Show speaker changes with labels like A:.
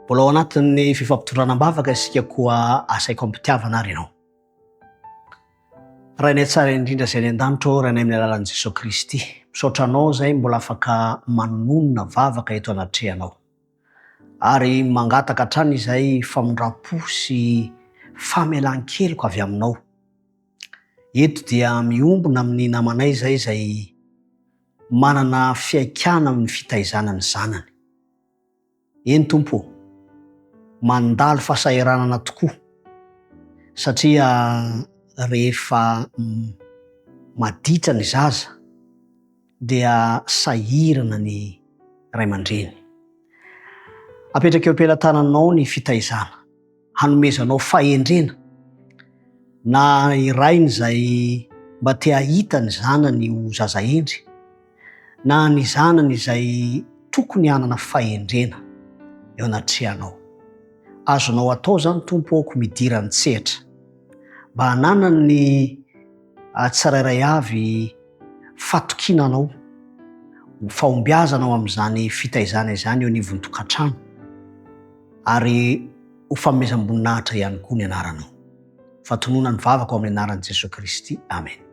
A: Mbola ao anatin'ny fifampitondrana am-bavaka isika koa asaiko am-pitiavana ary ianao. Rainay tsara indrindra izay any an-danitra ô, Rainay amin'ny alalan'i Jesoa Kristy. Misaotra Anao izay mbola afaka manonona vavaka eto anatrehanao. Ary mangataka hatrany izay famindram-po sy famelan-keloka avy Aminao. Eto dia miombona amin'ny namanay izay izay manana fihaikana amin'ny fitaizana ny zanany. Eny Tompo ô, mandalo fahasahiranana tokoa satria rehefa maditra ny zaza dia sahirana ny ray aman-dreny. Apetraka eo am-pelatananao ny fitaizana, hanomezanao fahendrena na ny rainy izay mba te hahita ny zanany ho zaza hendry na ny zanany izay tokony hanana fahendrena eo anatrehanao. Azonao atao izany Tompo ô ko midira an-tsehatra mba hananan'ny tsirairay avy fatokiana Anao, ho fahombiazana ao amin'izany fitaizana izany eo anivon'ny tokantrano ary ho fanomezam-boninahitra ihany koa ny anaranao. Fa tonona ny vavaka ao amin'ny anaran'i Jesoa Kristy. Amen.